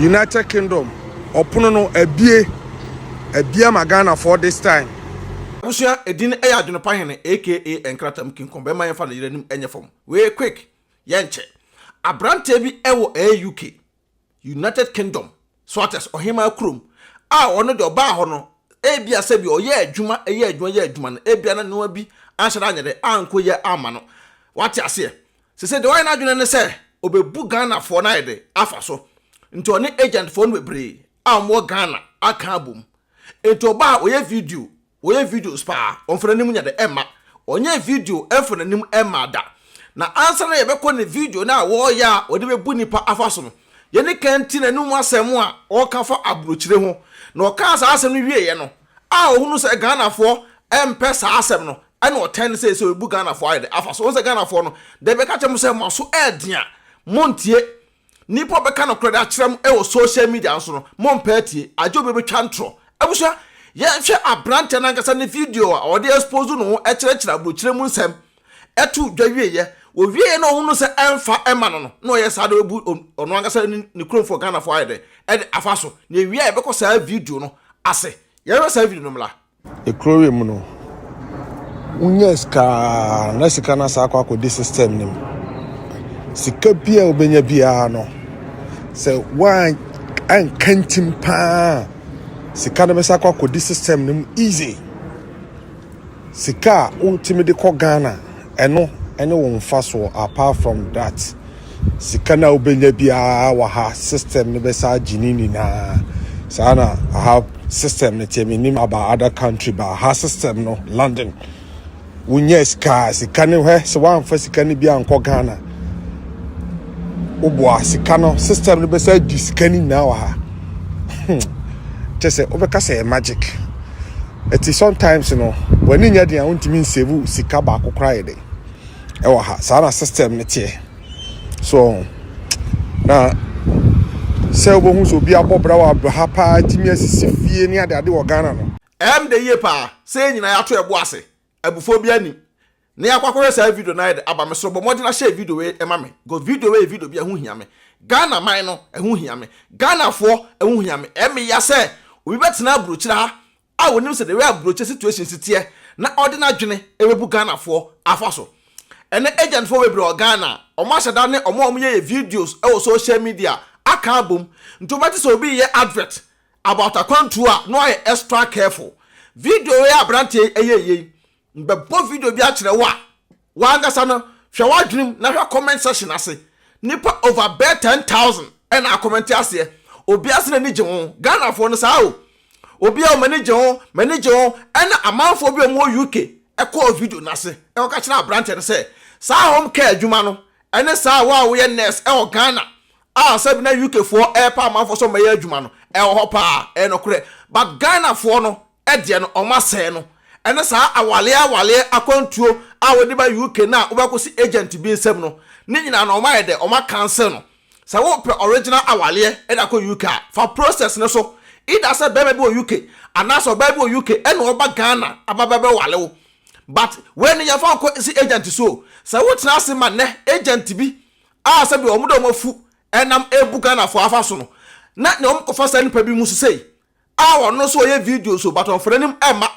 United Kingdom ɔpono no abue abue ama Ghanafoɔ this time. Abusua edin yɛ Adwenepa Hene aka Nkratam King Kong bɛma yɛmfa no yere anim nyɛ fam wei quick yɛnkyɛ. Abranteɛ bi wɔ ɛyɛ UK United Kingdom Swates ɔhemaa kurom a ɔno deɛ ɔbaa hɔ no ebia sɛbi ɔyɛ adwuma ɛyɛ adwuma yɛ adwuma no ebia na nneɛma bi anhyɛ da anyɛ dɛ ankɔ yie amma no wate aseɛ. Sesei deɛ wayɛ n'adwene ne sɛ ɔbɛbu Ghanafoɔ no ayɛ dɛ afa so nti ɔne agent foɔ no bebree a wɔwɔ Ghana aka abom nti ɔba a ɔyɛ video ɔyɛ videos paa ɔmfa n'anim nyɛ dɛ ɛmma ɔnyɛ video ɛmfa n'anim ɛmma da na ansa na yɛbɛkɔ ne video no a wɔreyɛ a ɔde bɛbu nipa afa so no yɛne kan ti n'anim asɛm a ɔreka fa aburokyire ho na ɔkaa saa asɛm no wieɛ no a ɔhunu sɛ Ghanafoɔ ɛmpɛ saa asɛm no ɛna ɔtɛn sɛ sɛ ɔbu Ghanafoɔ ayɛ dɛ afa so. Wɔn sɛ Ghanafoɔ no deɛ bɛka kyerɛ mo sɛ mo aso ɛɛden a montie. Nipa ɔbɛka nokorɛ de akyerɛ mo ɛwɔ social media nso no mompɛ atie agye obi bɛtwa ntorɔ. Abusua yɛnhwɛ aberanteɛ no ankasa ne video a ɔde expose ne ho ɛkyerɛkyerɛ aburokyire mu nsɛm ɛto dwa wieɛ. Ɔwieɛ na ɔhunu sɛ ɛmfa ɛma no no na ɔyɛ saa de ɔbu ɔno ankasa ne kuromfoɔ Ghanafoɔ ayɛ dɛ ɛde afa so. Na ewie a yɛbɛkɔ saa video no ase. Yɛhwɛ saa video no mmra. Ekuro wei mu no, wonya sika a na sika no asan akɔ akɔdi system no mu. Sika biara a wobɛnya biara no, sɛ woanka ntim paa a, sika no bɛsan akɔ akɔdi system no mu easy. Sika a wotumi de kɔ Ghana, ɛno ne wo mfasoɔ apart from that. Sika no a wobɛnya biara wɔ ha system no bɛsa agye ne nyinaa. Saa na aha system no teɛ. Menim about other country but aha system no London. Wonya sika sika no hwɛ sɛ woamfa sika no bi ankɔ Ghana. Woboa sika no system no bɛsa adi sika no nyinaa wɔ ha. Kyɛ sɛ wobɛka sɛ ɛyɛ magic. Ɛti sometimes no w'ani nyɛ den a wontumi nsave sika baako koraa yɛ den. Ɛwɔ ha saa na system no teɛ. So na sɛ wobɛhu sɛ obi abɔ bra wɔ ha paa tumi asisi fie ne ade ade wɔ Ghana no. Ɛyɛ me dɛ yie paa sɛ yɛn nyinaa yɛato yɛn bo ase, abufuo biara nnim, na yɛakɔ akɔhwɛ saa video no ayɛ dɛ aba. Mesrɛ wo bɔ mmɔden na share video wei ma me because video wei yɛ video bi a ɛho hia me. Ghana man no, ɛho hia me. Ghanafoɔ, ɛho hia me. Ɛyɛ me ya sɛ obi bɛtena aburokyire ha a onim sɛ the way aburokyire situation si teɛ na ɔde n'adwene ɛbɛbu Ghanafoɔ afa so. Ɛnɛ agentfoɔ bebree wɔ Ghana a wɔn ahyɛ da ne wɔn a wɔyɛ yɛ videos wɔ social media aka abom nti wobɛte sɛ obi reyɛ advert about akwantuo a na wayɛ extra careful. Video wei a aberanteɛ yi ɛyɛ yei Mebɛbɔ video bi akyerɛ wo a, w'ankasa no hwɛ w'adwenem na hwɛ comment section ase. Nnipa over bɛyɛ 10,000 ɛna akɔmɛnte aseɛ. Obiara sɛ n'ani gye ho. Ghanafoɔ no saa o. Obiara o m'ani gye ho, m'ani gye ho. Ɛna amanfoɔ bi a wɔwɔ UK ɛkɔɔ video no ase ɛkɔka kyerɛ aberanteɛ no sɛ saa home care adwuma no ɛne saa wo a woyɛ nurse ɛwɔ Ghana a sɛbi na UK foɔ ɛɛpɛ amanfoɔ sɛ wɔmmɛyɛ adwuma no ɛwɔ hɔ paa. Ɛyɛ nokorɛ. But Ghanafoɔ no deɛ no ɔmo asɛe no ɛne saa awaleɛ awaleɛ akwantuo a wode ba UK no a wobɛkɔsi agent bi nsam no ne nyinaa no ɔmo ayɛ dɛ ɔmo acancel no sɛ wopɛ original awaleɛ de akɔ UK a fa process no so either sɛ bɛrima bi wɔ UK anaasɛ ɔbaa bi wɔ UK ɛna ɔba Ghana aba bɛbɛwale wo but wei no yɛmfa nkɔ si agent so o sɛ wotena ase ma nnɛ agent bi a sɛbi ɔmo de ɔmo afu ɛnam ebu Ghanafoɔ afa so no na nea ɔmo kɔfa saa nipa bi mu so sei a ɔno nso ɔyɛ video so but ɔmfa n'anim ɛmma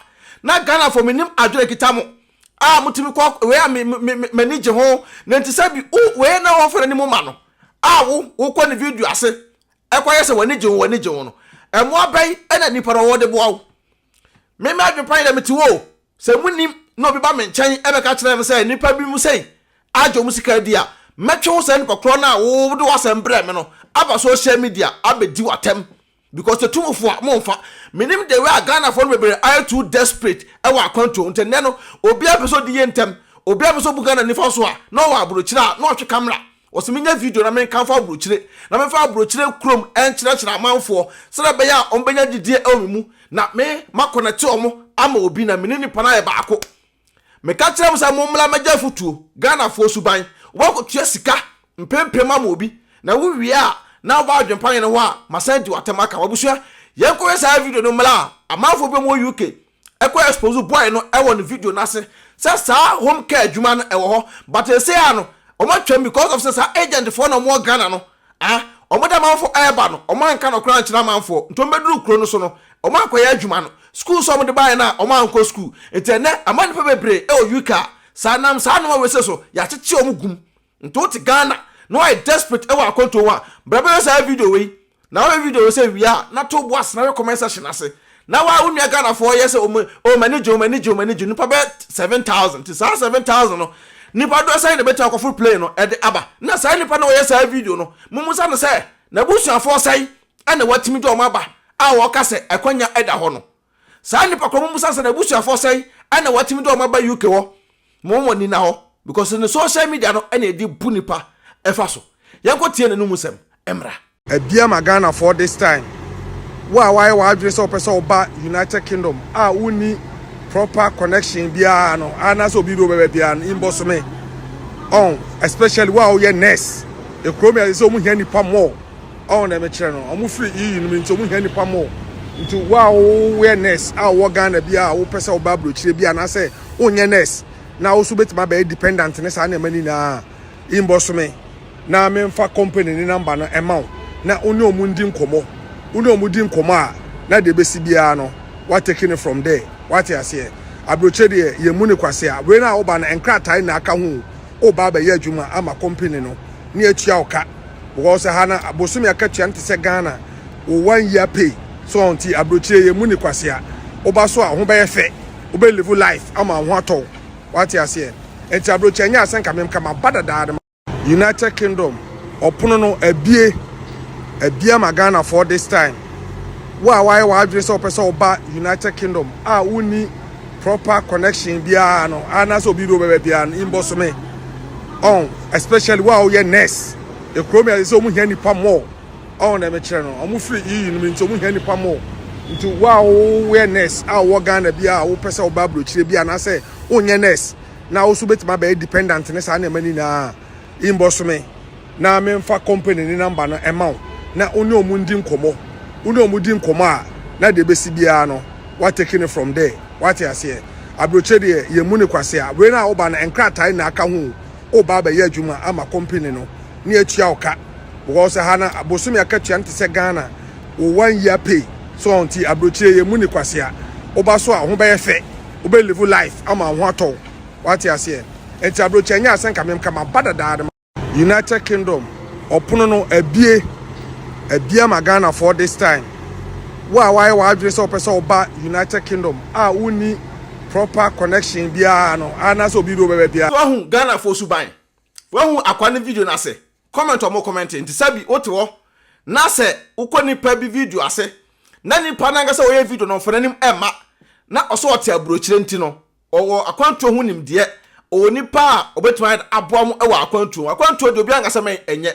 na Ghana fo menim adwene kita mo a motumi kɔ wei a me me me m'ani gye ho na nti sɛ bi wo wei na ɔmfa n'anim ma no a wo wokɔ ne video ase ɛkɔ yɛ sɛ w'ani gye ho w'ani gye ho no ɛmoa bɛn ɛna nipa no ɔwɔ de boa wo me me adwene pan dɛ mete wo o sɛ munim na obi ba me nkyɛn ɛbɛka kyerɛ me sɛ nipa bi mu sɛn agye wɔn sika adi a mɛtwe wo saa nipa korɔ no a wode w'asɛm brɛ me no aba social media abɛdi w'atɛm Because etumfo a monfa. Menim the way a Ghanafoɔ no bebree ayɛ too desperate ɛwɔ akwantuo ho nti nnɛ no obiara pɛ sɛ ɔdi yie ntɛm, obiara pɛ sɛ ɔbu Ghana nifa so a na ɔwɔ abrokyire a na ɔtwe camera ɔse menyɛ video na menkamfo abrokyire na memfa abrokyire kurom nkyerɛkyerɛ amanfoɔ sɛdeɛ ɛbɛyɛ a wɔbɛnya gyidie ɛwɔ me mu na me ma connect wɔn ama obi na mene nipa no ayɛ baako. Meka kyerɛ mo sɛ mommra mmɛgye afotuo, Ghanafoɔ suban, woakɔtua sika mpempem ama obi na wowie a na woba adwempa hene hɔ a masan adi w'atɛm aka w'abusua. Yɛnkɔhwɛ saa video no mmra a amanfoɔ bi a wɔwɔ UK ɛkɔ expose boy no ɛwɔ ne video no ase sɛ saa home care adwuma no ɛwɔ hɔ but ɛsei a no wɔn atwam because of sɛ saa agent foɔ na wɔwɔ Ghana no ah Wɔde amanfoɔ ɛreba no, wɔanka nɔkorɛ ankyerɛ amanfoɔ. Nti wɔbɛduru kuro no so no, wɔankɔyɛ adwuma no. Sukuu nso a wɔde baeɛ no a, wɔankɔ sukuu. Nti ɛnnɛ, ama nnipa bebree wɔ UK a, saa nam saa nnoɔma wei sei so, yɛakyekye wɔn gum. Nti wote Ghana na woayɛ desperate wɔ akwantuo ho a, bra bɛhwɛ saa video wei. Na wohwɛ video wei sɛ wie a, na to wo bo ase na hwɛ comment section ase. Na wa wo nua Ghanafoɔ yɛ sɛ wɔn, oh m'ani gye, m'ani gye, m'ani gye, nnipa bɛyɛ 7,000. Nti saa 7,000 no, nnipa dodoɔ sɛn na ɛbɛtumi akɔforo plane no de aba? Na saa nnipa no a wɔyɛ saa video no, mommisa no sɛ, n'abusuafoɔ sɛn na watumi de wɔn aba a wɔka sɛ akwanya da hɔ no? Saa nnipa korɔ mommisa no sɛ n'abusuafoɔ sɛn na watumi de wɔn aba UK hɔ? Mo wɔn ani nna hɔ because ne social media no na ɛde bu nnipa ɛfa so. Yɛnkɔ tie n'anum nsɛm mmra. Abia ma Ghanafoɔ this time. Wo a wayɛ w'adwene sɛ wopɛ sɛ woba United Kingdom a wonni proper connection biara no anaasɛ obi de wo bɛba biara no inbox me ɔn especially wo a woyɛ nurse ekurom yɛ sɛ wɔn hia nipa more ɔn na ɛmɛkyerɛ no wɔn firi EU no mu nti wɔn hia nipa more nti wo a woyɛ nurse a wowɔ Ghana bi a wopɛ sɛ woba aburokyire bi anaasɛ wonyɛ nurse na wo so bɛtumi abɛyɛ dependent ne saa nneɛma nyinaa inbox me na memfa company ne number no ɛma wo na wo ne ɔmo ndi nkɔmmɔ. Wo ne ɔmo di nkɔmmɔ a, na deɛ ɛbɛsi biara no, wa take no from there. Wate aseɛ? Aburokyire deɛ, yɛmmu no kwasea. Wei no a woba no, nkrataa na aka ho o. Woba abɛyɛ adwuma ama company no ne atua wo ka. Because ha no, bosome akatua no te sɛ Ghana, wo one year pay. So nti aburokyire yɛmmu no kwasea. Woba so a, wo ho bɛyɛ fɛ. Wobɛ live life ama wo ho atɔ wo. Wate aseɛ? Nti aburokyire ɛnyɛ asɛ nka memka maba dadaa no. United Kingdom ɔpono no abie abie ama Ghanafoɔ this time. Wo a wayɛ w'adwene sɛ wopɛ sɛ woba United Kingdom a wonni proper connection biara no anaasɛ obi de wo bɛba biara no inbox me ɔn especially wo a woyɛ nurse ekurom yɛ sɛ wɔn hia nipa more ɔn na ɛmɛkyerɛ no wɔn firi EU no mu nti wɔn hia nipa more nti wo a woyɛ nurse a wowɔ Ghana bi a wopɛ sɛ woba aburokyire bi anaasɛ wonyɛ nurse na wo so bɛtumi abɛyɛ dependent ne saa nneɛma no nyinaa inbox me na memfa company ne number no ɛma wo na wo ne ɔmo ndi nkɔmmɔ. Wo ne ɔmo di nkɔmmɔ a, na deɛ ɛbɛsi biara no wa take no from there. Wate aseɛ? Aburokyire deɛ yɛmmu no kwasea. Wei no a woba no nkrataa na aka ho o. Woba abɛyɛ adwuma ama company no ne atua wo ka because ha no bosome akatua no te sɛ Ghana wo one year pay. So nti aburokyire yɛmmu no kwasea. Woba so a wo ho bɛyɛ fɛ. Wobɛ live life ama wo ho atɔ wo. Wate aseɛ? Nti aburokyire ɛnyɛ asɛ nka memka maba dadaa no. United Kingdom ɔpono no abie abie ama Ghanafoɔ this time. Wo a wayɛ w'adwene sɛ wopɛ sɛ woba United Kingdom a wonni proper connection biara no anaasɛ obi de wo bɛba biara. Wahu Ghanafoɔ suban? Wahu akoa no video no ase? Comment a ɔmo comment nti sɛbi wote hɔ na sɛ wokɔ nipa bi video ase na nipa no ankasa ɔyɛ video no ɔmfa n'anim ɛmma na ɔsɛ ɔte aburokyire nti no ɔwɔ akwantuo ho nimdeɛ ɔwɔ nipa a ɔbɛtumi ayɛ aboa mo wɔ akwantuo ho. Akwantuo deɛ obiara nka sɛ mɛn ɛnyɛ.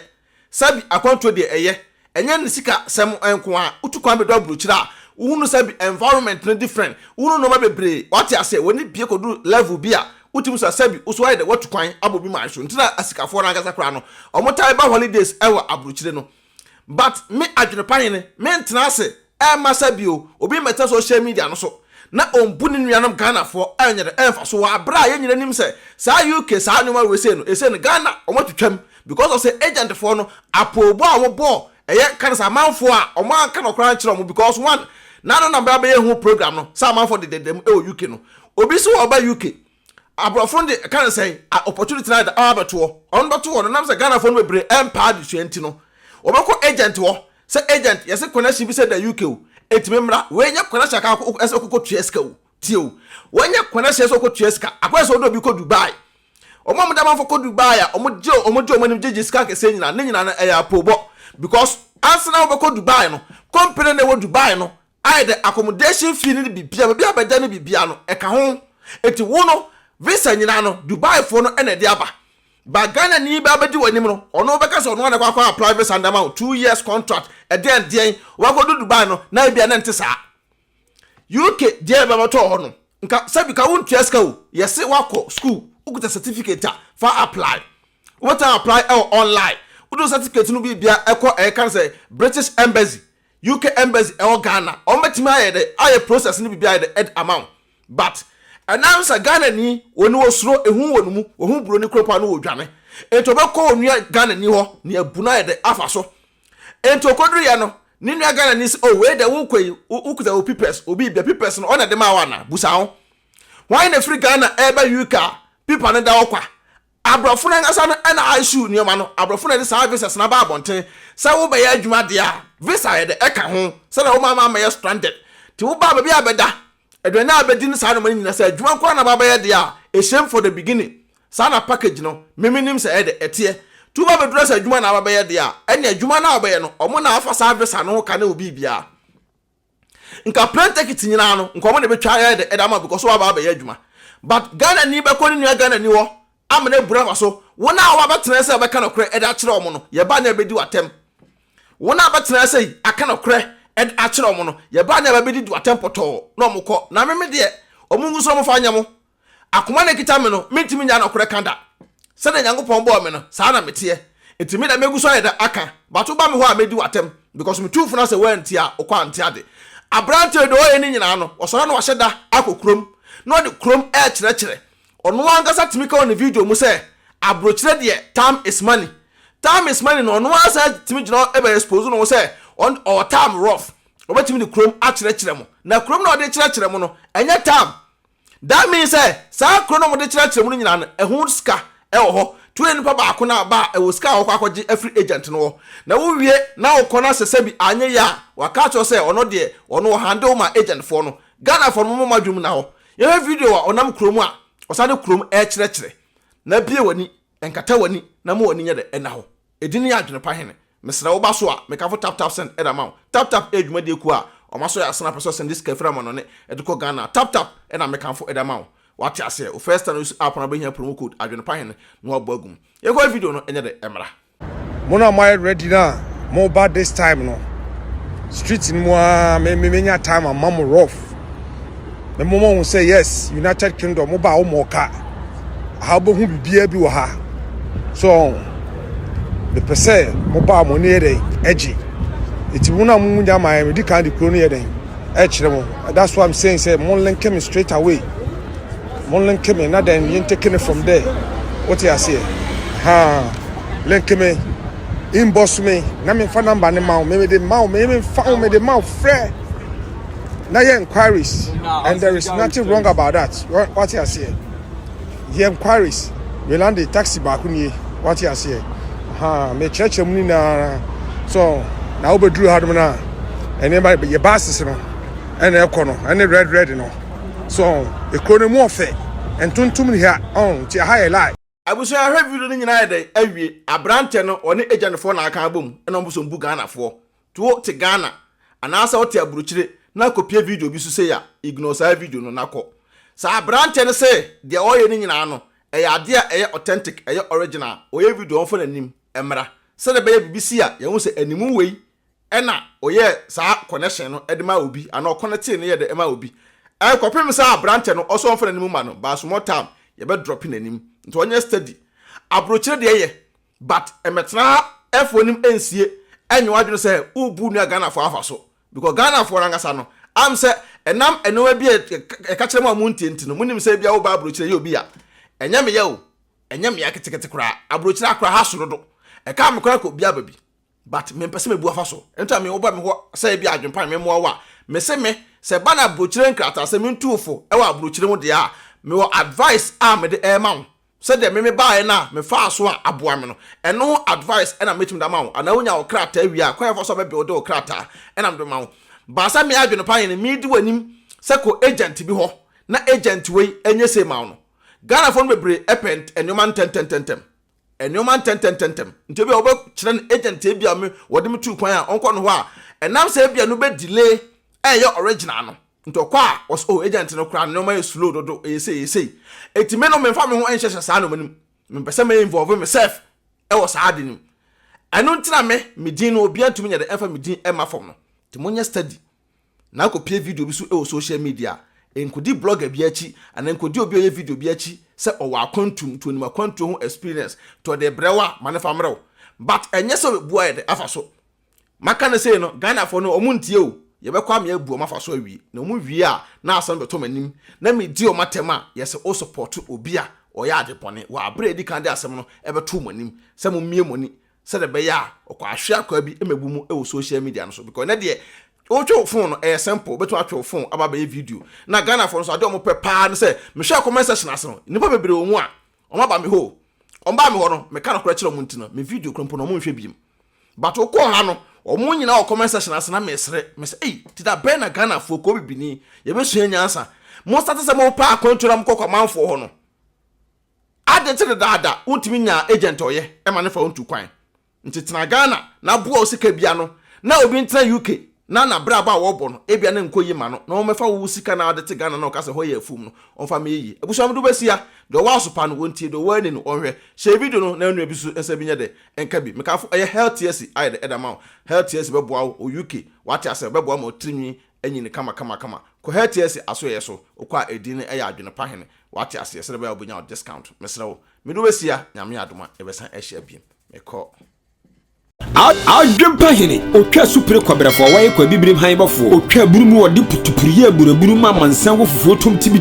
Sɛbi akwantuo deɛ ɛyɛ. Ɛnyɛ ne sika sɛm nko ara. Wotu kwan bɛdu aburokyire a, wohunu sɛbi environment no different, wohunu nnoɔma bebree, wate aseɛ, w'ani bue kɔduru level bi a, wotumi sɛ sɛbi wo so ayɛ dɛ woatu kwan abɔ obi man so. Nti na asikafoɔ no ankasa koraa no, wɔtaa ba holidays wɔ aburokyire no. But me adwene pa hene, mentena ase ɛmma sɛ bio obi mmɛtena social media no so na ɔmbu ne nuanom Ghanafoɔ ɛnyɛ dɛ ɛmfa so wɔ aberɛ a yɛn nyina nim sɛ saa UK saa nnoɔma wei sei no ɛsei no Ghana wɔn atwitwam because of sɛ agent foɔ no apoobɔ a wɔn bɔɔ ɛyɛ ka no sɛ amanfoɔ a wɔn anka nɔkorɛ ankyerɛ wɔn because one na no na bɛyɛ ho program no sɛ amanfoɔ dededam ɛwɔ UK no obi so ɔba UK Aborɔfo no de ɛka no sɛn a opportunity no ayɛ dɛ abɛto hɔ. Ɔno bɛto hɔ no nam sɛ Ghanafoɔ no bebree ɛmpɛ adesua nti no wɔbɛkɔ agent hɔ sɛ agent yɛse connection bi sɛ da UK o enti me mmra. Wei nyɛ connection aka ɛsɛ wokɔkɔ tua sika o tie o wei nyɛ connection ɛsɛ wokɔ tua sika akɔyɛ sɛ wode obi kɔ Dubai. Wɔn a wɔde amanfoɔ kɔ Dubai a wɔn gye wɔn gye wɔn anim gyegye sika akɛseɛ nyinaa ne nyinaa no ɛyɛ apoobɔ because ansa na wobɛkɔ Dubai no company na ɛwɔ Dubai no Ayɛ dɛ accommodation fee no ne biribiara, baabi a bɛda ne biribiara no, ɛka ho. Enti wo no, visa nyinaa no, Dubai foɔ no na ɛde aba. But Ghana ni bɛ abɛdi w'anim no, ɔno bɛka sɛ ɔno ara na ɛkɔ akɔ apply visa no de ama wo, 2 years contract, ɛdeɛn deɛn, wakɔdu Dubai no, na ebia na ɛnte saa. UK deɛ bɛbɛtɔɔ hɔ no, nka sɛbi ka wontua sika o, yɛse wakɔ school, wokuta certificate a, fa apply. Wobɛtumi apply ɛwɔ online. Wode wo certificate no biribia ɛkɔ ɛka no sɛ British Embassy, UK embassy ɛwɔ Ghana wɔn bɛtumi ayɛ dɛ ayɛ process no biribi ayɛ dɛ ɛde ama wo but ɛnam sɛ Ghana ni wɔn ni wɔsuro ehu wɔ ne mu wɔhu buroni koro paa no wɔ dwane nti ɔbɛkɔ onua Ghana ni hɔ ne abu no ayɛ dɛ afa so. Enti okoduruiɛ no, ne nua Ghanani se, oh wei deɛ wokɔ yi, wokuta wo pipɛs, obi bia pipɛs no ɔna de maa wo anaa? Busa ho. Hwan na firi Ghana ɛreba UK a pipa no da hɔ kwa? Aborɔfo no ankasa no na issue nneɛma no, aborɔfo na ɛde saa visas no aba abɔnten sɛ wobɛyɛ adwuma deɛ a, visa yɛ dɛ ɛka ho sɛdeɛ woma ama ammɛyɛ stranded. Nti wobaa baabi a bɛda, aduane a bɛdi ne saa nneɛma no nyina, sɛ adwuma nko ara na ba bɛyɛ deɛ a, ɛhyɛm for the beginning. Saa na package no, me menim sɛ ɛyɛ dɛ ɛteɛ. Nti woba bɛduru sɛ adwuma na aba bɛyɛ deɛ a, ɛne adwuma no a wobɛyɛ no, ɔmo na afa saa visa no ho ka ne wo biribiara. Nka plane ticket nyinaa no, nka ɔmo na ɛbɛtwa ayɛ dɛ ɛde ama because waba abɛyɛ adwuma. But Ghana ni bɛkɔ ne nua Ghana ni hɔ ama no abura afa so. Wɔn a wɔabɛtena sɛ wɔbɛka nokorɛ ɛde akyerɛ wɔn no, yɛba ne abɛdi w'atɛm. Wɔn a bɛtena sɛ yi aka nokorɛ ɛde akyerɛ wɔn no, yɛba ne abɛbɛdi w'atɛm pɔtɔɔ na wɔn kɔ. Na meme deɛ, wɔn ngu so wɔn fa nyɛ mo. Akoma na ekita me no, mentumi nya nokorɛ ka da. Sɛdeɛ Nyankopɔn bɔɔ me no, saa na meteɛ. Nti me na mɛgu so ayɛ dɛ aka, but woba me hɔ a mɛdi w'atɛm, because metu fo na sɛ woantie a, wokɔ ante ade. Aberanteɛ yi deɛ ɔyɛ ne nyinaa no, ɔsɔre na wahyɛ da akɔ kurom, na ɔde kurom ɛrekyerɛkyerɛ. Ɔno ankasa tumi ka wɔ ne video mu sɛ, aburokyerɛ deɛ, time is money. Time is money no, ɔno ara san tumi gyina hɔ bɛ expose ne ho sɛ ɔwɔ time rough. Ɔbɛtumi de kurom akyerɛkyerɛ mo. Na kurom na ɔde kyerɛkyerɛ mo no, ɛnyɛ time. That means sɛ saa kuro no a wɔde kyerɛkyerɛ mu no nyinaa no, ɛho sika wɔ hɔ. Nti woyɛ nipa baako na aba a, ɛwɔ sika a wɔkɔ akɔgye afiri agent no hɔ. Na wowie na wokɔ na sɛ sɛbi anyɛ yie a, waka akyerɛ wo sɛ ɔno deɛ ɔno ɔhande wo ma agent foɔ no. Ghanafoɔ no momma mo adwene mu nna hɔ. Yɛhwɛ video a ɔnam kurom a ɔsan de kurom rekyerɛkyerɛ. Na bue w'ani, nkata w'ani na ma w'ani nyɛ dɛ ɛnna hɔ. Edin no yɛ Adwene Pa Hene. Mesrɛ wo ba so a, mekamfo Tap Tap Send de ama wo. Tap Tap yɛ dwumadie kuo a wɔn asɔ yɛ asene apɛ sɛ ɔsɛnde sika firi amanɔne de kɔ Ghana. Tap Tap na mekamfo de ama wo. Wate aseɛ? Wo first time use app no wobɛhia promo code Adwene Pa Hene na wabɔ agu mu. Yɛnkɔhwɛ video no nyɛ dɛ mmra. Mo na moayɛ ready no a moba this time no street no mu ara me me menya time ama mo rough me mo mo sɛ yes United Kingdom mo ba wo mo ka aha wobɛhu biribiara bi wɔ ha so mepɛ sɛ mo ba mo ne yɛ dɛn ɛgye eti mo na mo nya ma yɛ medi kan de kuro no yɛ dɛn ɛkyerɛ mo that's why I'm saying sɛ mo link me straight away mo link me na then yɛn take it from there wote aseɛ ha link me inbox me na memfa number ne ma wo me de ma wo me memfa wo me de ma wo frɛ na yɛ inquiries and there is nothing wrong about that wate aseɛ yɛ inquiries welande taxi baako nie wate aseɛ ha mekyerɛkyerɛ mu nyinaa so na wobɛduru hanom no a ɛnneɛma yɛ buses no ɛna ɛkɔ no ɛne red red no so ekuro no mu ɔfɛ ntontom ni ha ɔn nti aha yɛ lie. Abusua ahwɛ video no nyinaa yɛ dɛn awie abrantɛ no ɔne agya no foɔ na aka abom ɛna ɔmo sɛ ɔmo bu Ghana foɔ nti wo te Ghana anaasɛ wote aburokyire na akɔpie video bi so sei a ignore saa video no na kɔ sɛ abrantɛ no se deɛ ɔyɛ no nyinaa no ɛyɛ adeɛ a ɛyɛ authentic ɛyɛ original ɔyɛ video ɔmfa n'anim mmra sɛdeɛ ɛbɛyɛ biribi si a yɛhu sɛ animu wei ɛna ɔyɛɛ saa connection no de maa obi anaa ɔconnectee no yɛ de maa obi ɛkɔpem sɛ aberantɛ no ɔsɛ ɔmfa n'anim ma no but small time yɛbɛ drop n'anim nti ɔnyɛ steady aburokyire deɛ yɛ but ɛmɛtena ha ɛfo anim ɛnsie ɛnyɛ wadwene sɛ wobu nua Ghanafoɔ afa so because Ghanafoɔ no ankasa no am sɛ ɛnam nneɛma bi a ɛka kyerɛ mu a montie nti no monim sɛ ebia woba aburokyire yɛ obi a ɛnyɛ meyɛ o ɛnyɛ meya ketekete koraa aburokyire akora ha soro do ɛka me koraa kɔ obi aba bi but mempɛ sɛ mebu afa so nti a me woba me hɔ sɛ ebi adwempa na memmoa wo a mese me sɛ ba na aburokyire nkrataa sɛ mentu wo fo wɔ aburokyire ho deɛ a mewɔ advice a mede ɛrema wo sɛdeɛ me mebaeɛ no a mefaa so a aboa me no ɛno ho advice ɛna mɛtumi de ama wo anaa wonya wo krataa wie a kwan a ɛfa so a bɛbuilde wo krataa ɛna mede ma wo baa sɛ me adwene pa yɛ no medi w'anim sɛ kɔ agent bi hɔ na agent wei ɛnyɛ sei ma wo no Ghanafoɔ no bebree ɛpɛ nneɛma ntɛntɛntɛntɛm nneɛma ntɛntɛntɛntɛm. Nti ebia wɔbɛkyerɛ no agent ebia me wɔde me tuu kwan a ɔnkɔ no hɔ a ɛnam sɛ ebia no bɛ delay ɛyɛ original no. Nti ɔkɔ a ɔsɛ oh agent no koraa nneɛma yɛ slow dodo ɛyɛ sei ɛyɛ sei. Eti me no memfa me ho nhyɛhyɛ saa nneɛma no mu. Mempɛ sɛ mɛ involve myself ɛwɔ saa ade no mu. Ɛno nti na me me din no obiara ntumi nyɛ dɛ ɛmfa me din ɛmma fam no. Nti monyɛ steady. Na akɔpie video bi so wɔ social media a, nkɔdi blogger bi akyi anaa nkɔdi obi a ɔyɛ video bi akyi sɛ ɔwɔ akwantu nti onim akwantuo ho experience nti ɔde rebrɛ wo a, ma no fa mmerɛ wo. But ɛnyɛ sɛ ɔbɛbu ayɛ dɛ afa so. Maka no sei no, Ghanafoɔ no wɔn ntie o, yɛbɛkɔ ama yɛabu wɔn afa so awie. Na wɔn wie a, na asɛm bɛtɔ m'anim na medi wɔn atɛm a, yɛsɛ wo support obi a ɔyɛ ade bɔne wɔ aberɛ a yɛdi kan de asɛm no bɛtoo mo anim sɛ mommie mo ani. Sɛdeɛ ɛbɛyɛ a ɔkɔ ahwe akwaa bi mmɛbu mu wɔ social media no so because ɛnɛ deɛ wotwe wo phone no ɛyɛ simple, wobɛtumi atwe wo phone aba abɛyɛ video. Na Ghanafoɔ no nso adeɛ a wɔpɛ paa ne sɛ mehwɛ comment section ase no nnipa bebree wɔ mu a wɔn aba me hɔ o. Wɔn baa me hɔ no meka nokorɛ kyerɛ wɔn nti no me video koraa mpo no wɔn nhwɛ biem. But wokɔɔ ha no wɔn nyinaa wɔ comment section ase na mesere mesɛ ei ti da bɛn na Ghanafoɔ kɔ bibini yɛbɛsua nyansa mo starte sɛ mopɛ akwantuo na mokɔ kɔ amanfoɔ hɔ no. Ade nti dedaada wontumi nyaa agent a ɔyɛ ma no fa wo ntu kwan. Nti tena Ghana na boa wo sika bi ano na obi ntena UK na nabrabɔ a wɔbɔ no ebia na nkɔ yie ma no na ɔmmɛfa wo sika no a wode te Ghana na ɔka sɛ hɔ yɛ afuom no ɔmfa mmɛyɛ yie. Abusua mede wo bɛsia, deɛ ɔwɔ aso pa no ɔntie, deɛ ɔwɔ ani no ɔnhwɛ. Share video no na nua bi nso nsa bi nyɛ dɛ nka bi. Mekamfo ɛyɛ Healthiesi ayɛ dɛ ɛde ama wo. Healthiesi bɛboa wo wɔ UK, wate aseɛ, ɛbɛboa ma wo tirinwi anyini kama kama kama. Kɔ Healthiesi asoɛeɛ so, wokɔ a edin no yɛ Adwene Pa Hene. Wate aseɛ, sɛdeɛ ɛbɛyɛ a wobɛnya wo discount. Mesrɛ wo, mede wo bɛsia, Nyame adom a, yɛbɛsan ahyia biom. Mekɔ. Adwempa hene, otwa supire kɔbrɛfoɔ, wɔyɛ kɔ abibirim han bɔfoɔ, otwa aburu mu ɔde putupuru yɛ aburaburu ma amansan wɔ fufuo tom tibi.